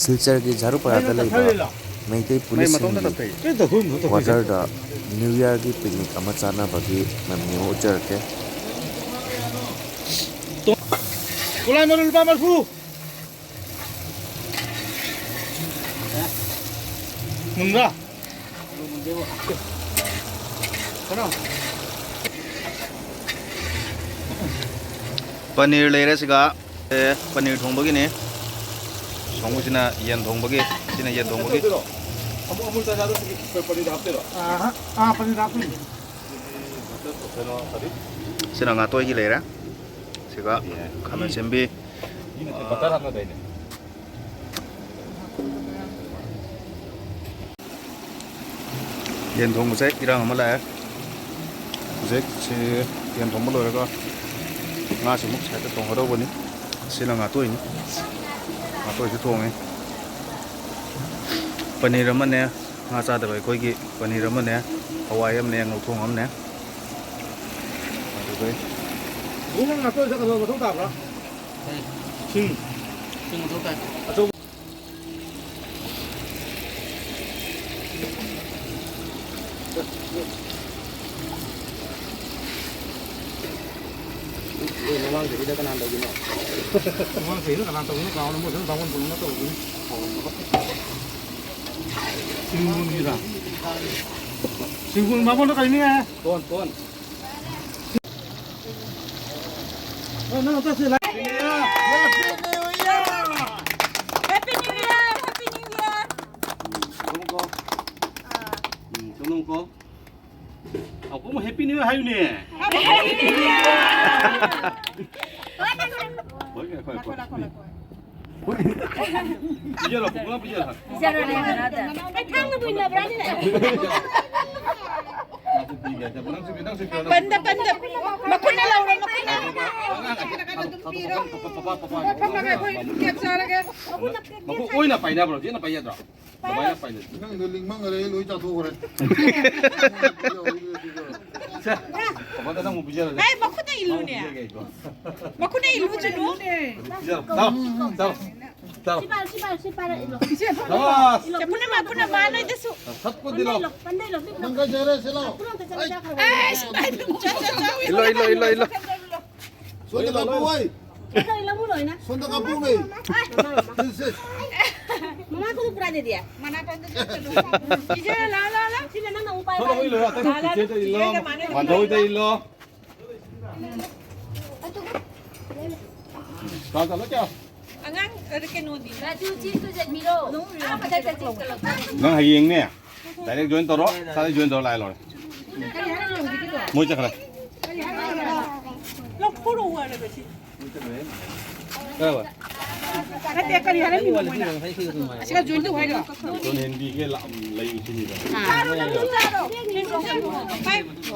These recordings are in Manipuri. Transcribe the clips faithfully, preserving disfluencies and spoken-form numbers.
ꯁꯤꯜꯆꯔꯒꯤ ꯖꯥꯔꯨꯄꯥꯔꯥꯗ ꯂꯩꯕ ꯃꯩꯇꯩ ꯄꯨꯂꯤꯁꯁꯤꯡꯒꯤ ꯀ꯭ꯋꯥꯇꯔꯗ ꯅ꯭ꯌꯨ ꯌꯔꯒꯤ ꯄꯤꯛꯅꯤꯛ ꯑꯃ ꯆꯥꯅꯕꯒꯤ ꯃꯦꯃꯣ ꯎꯠꯆꯔꯛꯀꯦ꯫ ꯀꯣꯂꯥꯏ ꯃꯔꯨ ꯂꯨꯄꯥ ꯃꯔꯤꯐꯨ꯫ ꯃꯨꯟꯕ꯭ꯔꯥ? ꯄꯅꯤꯔ ꯂꯩꯔꯦ ꯁꯤꯒ꯫ ꯑꯦ, ꯄꯅꯤꯔ ꯊꯣꯡꯕꯒꯤꯅꯤ꯫ ꯁꯣꯡꯕꯁꯤꯅ ꯌꯦꯟ ꯊꯣꯡꯕꯒꯤ, ꯁꯤꯅ ꯌꯦꯟ ꯊꯣꯡꯕꯒꯤ꯫ ꯑꯃꯨꯛ ꯑꯃꯨꯜ ꯇꯥꯖꯥꯗ ꯁꯤꯒꯤ ꯄꯅꯤꯔ ꯍꯥꯞꯇꯣꯏꯔꯣ? ꯑꯥ, ꯑꯥ, ꯄꯅꯤꯔ ꯍꯥꯞꯇꯣꯏꯅꯤ꯫ ꯀꯩꯅꯣ, ꯀꯔꯤ? ꯁꯤꯅ ꯉꯥꯇꯣꯏꯒꯤ ꯂꯩꯔꯦ꯫ ꯁꯤꯒ ꯌꯦꯟ꯫ ꯈꯥꯃꯦꯟ ꯑꯁꯤꯟꯕꯤ꯫ ꯌꯦꯟ ꯅꯠꯇꯦ, ꯕꯇꯔ ꯍꯥꯞꯅꯗꯥꯏꯅꯦ? ꯌꯦꯟ ꯊꯣꯡꯕꯁꯦ ꯏꯔꯥꯡ ꯑꯃ ꯂꯥꯛꯑꯦ꯫ ꯍꯧꯖꯤꯛ ꯁꯤ ꯌꯦꯟ ꯊꯣꯡꯕ ꯂꯣꯏꯔꯒ ꯉꯥꯁꯤ ꯑꯃꯨꯛ ꯁꯥꯏꯠꯇ ꯊꯣꯡꯒꯗꯧꯕꯅꯤ꯫ ꯁꯤꯅ ꯉꯥꯇꯣꯏꯅꯤ꯫ ꯉꯥꯇꯣꯏꯁꯨ ꯊꯣꯡꯉꯦ꯫ ꯄꯅꯤꯔ ꯑꯃꯅꯦ, ꯉꯥ ꯆꯥꯗꯕ ꯑꯩꯈꯣꯏꯒꯤ ꯄꯅꯤꯔ ꯑꯃꯅꯦ, ꯍꯋꯥꯏ ꯑꯃꯅꯦ, ꯉꯧꯊꯣꯡ ꯑꯃꯅꯦ꯫ ꯑꯗꯨꯗꯩ ꯕꯨꯡꯉꯣ ꯉꯥꯇꯣꯏ ꯆꯠꯀꯗꯕ ꯃꯊꯧ ꯇꯥꯕ꯭ꯔꯥ? ꯁꯤꯡ꯫ ꯁꯤꯡ ꯃꯊꯧ ꯇꯥꯏ꯫ ꯑꯆꯧꯕ꯫ ꯑꯦ, ꯃꯃꯥꯡ ꯆꯍꯤꯗ ꯀꯅꯥꯅ ꯇꯧꯒꯤꯅꯣ? ꯃꯃꯥꯡ ꯆꯍꯤꯗ ꯀꯅꯥ ꯇꯧꯒꯤꯅꯣ ꯀꯥꯎꯔꯦ, ꯃꯣꯏ ꯑꯗꯨꯝ ꯕꯥꯃꯣꯟ ꯄꯨꯔꯒ ꯇꯧꯕꯅꯤ꯫ ꯁꯤꯡꯒꯨꯝꯒꯤꯔ? ꯁꯤꯡꯒꯨꯝ ꯕꯥꯃꯣꯟꯗꯣ ꯀꯔꯤ ꯃꯤꯡ ꯍꯥꯏ? Tone, tone. ꯅꯪ, ꯅꯪ ꯆꯠꯁꯤ ꯂꯥꯛ-, Happy New Year! Happy New Year! ꯎꯝ, ꯆꯨꯝꯃꯨꯀꯣ꯫ ꯑꯥ꯫ ꯎꯝ, ꯆꯨꯝꯃꯨꯀꯣ꯫ ꯑꯃꯨꯛ Happy New Year ꯍꯥꯏꯌꯨꯅꯦ꯫ Happy New Year! ꯍꯣꯏ, ꯉꯥꯏꯈꯣ, ꯉꯥꯏꯈꯣ꯫ ꯂꯥꯛꯈꯣ, ꯂꯥꯛꯈꯣ, ꯂꯥꯛꯈꯣ꯫ ꯄꯤꯖꯔꯣ, ꯄꯨꯡꯉꯥ ꯄꯤꯖꯔꯣ꯫ ꯄꯤꯖꯔꯣꯅꯦ, ꯀꯅꯥꯗ? ꯑꯩ ꯊꯥꯡꯒ ꯄꯨꯏꯅꯕ꯭ꯔꯥ ꯍꯥꯏꯁꯤꯅꯦ? ꯄꯟꯗ, ꯄꯟꯗ꯫ ꯃꯈꯨꯠꯅ ꯂꯧꯔꯣ, ꯃꯈꯨꯠꯅ꯫ ꯐꯝꯃꯒ ꯑꯩꯈꯣꯏ ꯀꯦꯛ ꯆꯥꯔꯒꯦ꯫ ꯃꯈꯨꯠ ꯑꯣꯏꯅ ꯄꯥꯏꯅꯕ꯭ꯔꯣ? ꯆꯦꯅ ꯄꯥꯏ ꯌꯥꯗ꯭ꯔꯣ? ꯀꯃꯥꯏꯅ ꯄꯥꯏꯅ? ꯅꯪꯗꯣ ꯂꯤꯡꯃꯟꯈꯔꯦ, ꯑꯩ ꯂꯣꯏ ꯆꯥꯊꯣꯛꯈ꯭ꯔꯦ꯫ ꯁꯦ, ꯄꯥꯄꯥꯗ ꯅꯪ ꯑꯃꯨꯛ ꯄꯤꯖꯔꯒꯦ꯫ ꯑꯦ, ꯃꯈꯨꯠꯅ ꯏꯜꯂꯨꯅꯦ꯫ ꯄꯤꯖꯔꯒꯦ ꯑꯩꯗꯣ꯫ ꯃꯈꯨꯠꯅ ꯏꯜꯂꯨ ꯆꯠꯂꯨ꯫ ꯄꯤꯖꯔꯣ꯫ ꯆꯥꯎ, ꯆꯥꯎ꯫ ꯆꯥꯔꯣ꯫ ꯁꯤ ꯄꯥꯏꯔꯣ, ꯁꯤ ꯄꯥꯏꯔꯣ, ꯁꯤ ꯄꯥꯏꯔꯣ, ꯏꯜꯂꯣ꯫ ꯁꯕꯥꯁ꯫ ꯏꯜꯂꯣ, ꯄꯨꯟꯅ ꯃꯥ, ꯄꯨꯟꯅ ꯃꯥ ꯅꯣꯏꯗꯁꯨ꯫ ꯁꯠ ꯄꯨꯟ ꯄꯟꯗ ꯏꯜꯂꯣ꯫ ꯏꯜꯂꯣ, ꯄꯟꯗ ꯏꯜꯂꯣ, ꯄꯤꯛ ꯅꯪ ꯀꯥꯏ ꯆꯠꯈ꯭ꯔꯦ? ꯁꯤ ꯂꯥꯎ꯫ ꯄꯨꯟꯅ ꯑꯝꯇ ꯆꯠꯂ ꯑꯩ꯫ ꯆꯥꯈ꯭ꯔꯣ꯫ ꯑꯦꯁ, ꯏꯜꯂꯣ, ꯏꯜꯂꯣ, ꯏꯜꯂꯣ, ꯏꯜꯂꯣ꯫ ꯁꯣꯝꯗ ꯀꯥꯞꯄꯨ, ꯍꯣꯏ꯫ ꯁꯣꯝꯗ ꯏꯜꯂꯣ, ꯃꯨ ꯂꯣꯏꯅ꯫ ꯁꯣꯝꯗ ꯀꯥꯞꯄꯨ, ꯍꯣꯏ꯫ ꯃꯃꯥ, ꯃꯃꯥ꯫ ꯁꯤ, ꯁꯤ꯫ ꯃꯃꯥ ꯈꯨꯗꯨ ꯄꯨꯔꯥ ꯗꯦꯗꯤ꯫ ꯃꯅꯥ ꯇꯣꯟꯗ ꯆꯠꯀꯅꯨ꯫ ꯏꯆꯦ, ꯂꯥ, ꯂꯥ, ꯂꯥ꯫ ꯁꯤꯅ ꯅꯪꯅ ꯑꯃꯨꯛ ꯄꯥꯏꯔꯣ꯫ ꯁꯣꯝꯗ ꯍꯣꯏ ꯂꯣꯏꯔꯦ꯫ ꯑꯇꯩ ꯂꯥ, ꯂꯥ, ꯏꯆꯦꯗ ꯏꯜꯂꯣ꯫ ꯏꯆꯦꯒ ꯃꯥꯟꯅꯩ꯫ ꯃꯥꯟꯗꯧꯗ ꯏꯜꯂꯣ꯫ ꯀꯥ ꯆꯠꯂꯣ ꯀꯌꯥ? ꯑꯉꯥꯡ, ꯑ, ꯀꯩꯅꯣꯗꯤ꯫ ꯔꯥꯖꯨ, ꯆꯦꯁꯇꯨ ꯆꯠꯄꯤꯔꯣ꯫ ꯑꯥ, ꯃꯊꯛꯇ ꯆꯦꯁꯇ ꯂꯧꯊꯣꯛ꯫ ꯅꯪ ꯍꯌꯦꯡꯅꯦ, direct join ꯇꯧꯔꯣ, ꯁꯥꯗ join ꯇꯧꯔ ꯂꯥꯛꯑꯦ ꯂꯣꯏꯔꯦ꯫ ꯃꯣꯏ ꯆꯠꯈ꯭ꯔꯦ꯫ ꯂꯧꯊꯣꯔꯛꯑꯣ ꯍꯥꯏꯔꯒ ꯁꯤ꯫ ꯀꯥꯏ ꯋꯥ? ꯅꯠꯇꯦ, ꯀꯔꯤ ꯍꯥꯏꯔꯝꯃꯤꯅꯣ ꯃꯣꯏꯅ? ꯑꯁꯤꯒ join ꯇꯧ ꯍꯥꯏꯔꯣ? ꯗꯣꯟ ꯍꯦꯟꯕꯤꯒꯦ ꯂꯥꯛ-, ꯂꯩꯕꯁꯤꯅꯤꯗ꯫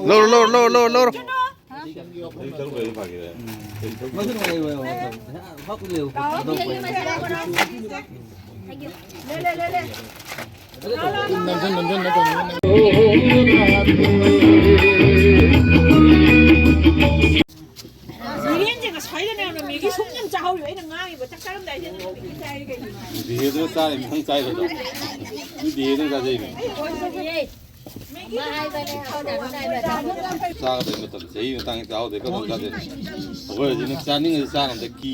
ꯂꯧꯔꯣ, ꯂꯧꯔꯣ, ꯂꯧꯔꯣ, ꯂꯧꯔꯣ, ꯂꯧꯔꯣ꯫ ꯃꯁꯤ ꯅꯨꯡꯉꯥꯏ, ꯍꯣꯏ, ꯍꯣꯏ, ꯍꯣꯏ꯫ ꯍꯥꯞꯄꯨ ꯂꯩꯌꯨ꯫ ꯅꯝꯁꯤꯟ, ꯅꯝꯁꯤꯟ, ꯅꯝꯁꯤꯟ꯫ ꯃꯤꯔꯦꯟꯁꯦ ꯉꯁꯥꯏꯗꯅꯦ ꯃꯦꯒꯤ ꯁꯨꯝ ꯌꯥꯝ ꯆꯥꯍꯧꯔꯤꯕ꯫ ꯑꯩꯅ ꯉꯥꯡꯉꯤꯕ ꯆꯥꯛ ꯆꯥꯔꯝꯗꯥꯏꯁꯦ ꯅꯪ ꯃꯦꯒꯤ ꯆꯥꯏ ꯀꯩꯒꯤꯅꯣ? ꯕꯤꯍꯦꯗꯨꯅ ꯆꯥꯔꯤꯕ ꯅꯪ ꯆꯥꯏꯗꯣ꯫ ꯃꯤ ꯕꯤꯍꯦꯗꯨꯅ ꯆꯥꯖꯩꯅꯦ꯫ ꯃꯦꯒꯤ ꯆꯥꯒꯗꯕ ꯃꯇꯝ ꯆꯍꯤ ꯃꯇꯥꯡ ꯆꯥꯍꯧꯗꯦ ꯀꯔꯝ ꯆꯥꯗꯣꯏꯅꯣ? ꯑꯩꯈꯣꯏ ꯍꯧꯖꯤꯛ ꯆꯥꯅꯤꯡꯉꯁꯨ ꯆꯥ ꯉꯝꯗꯦ ꯀꯤ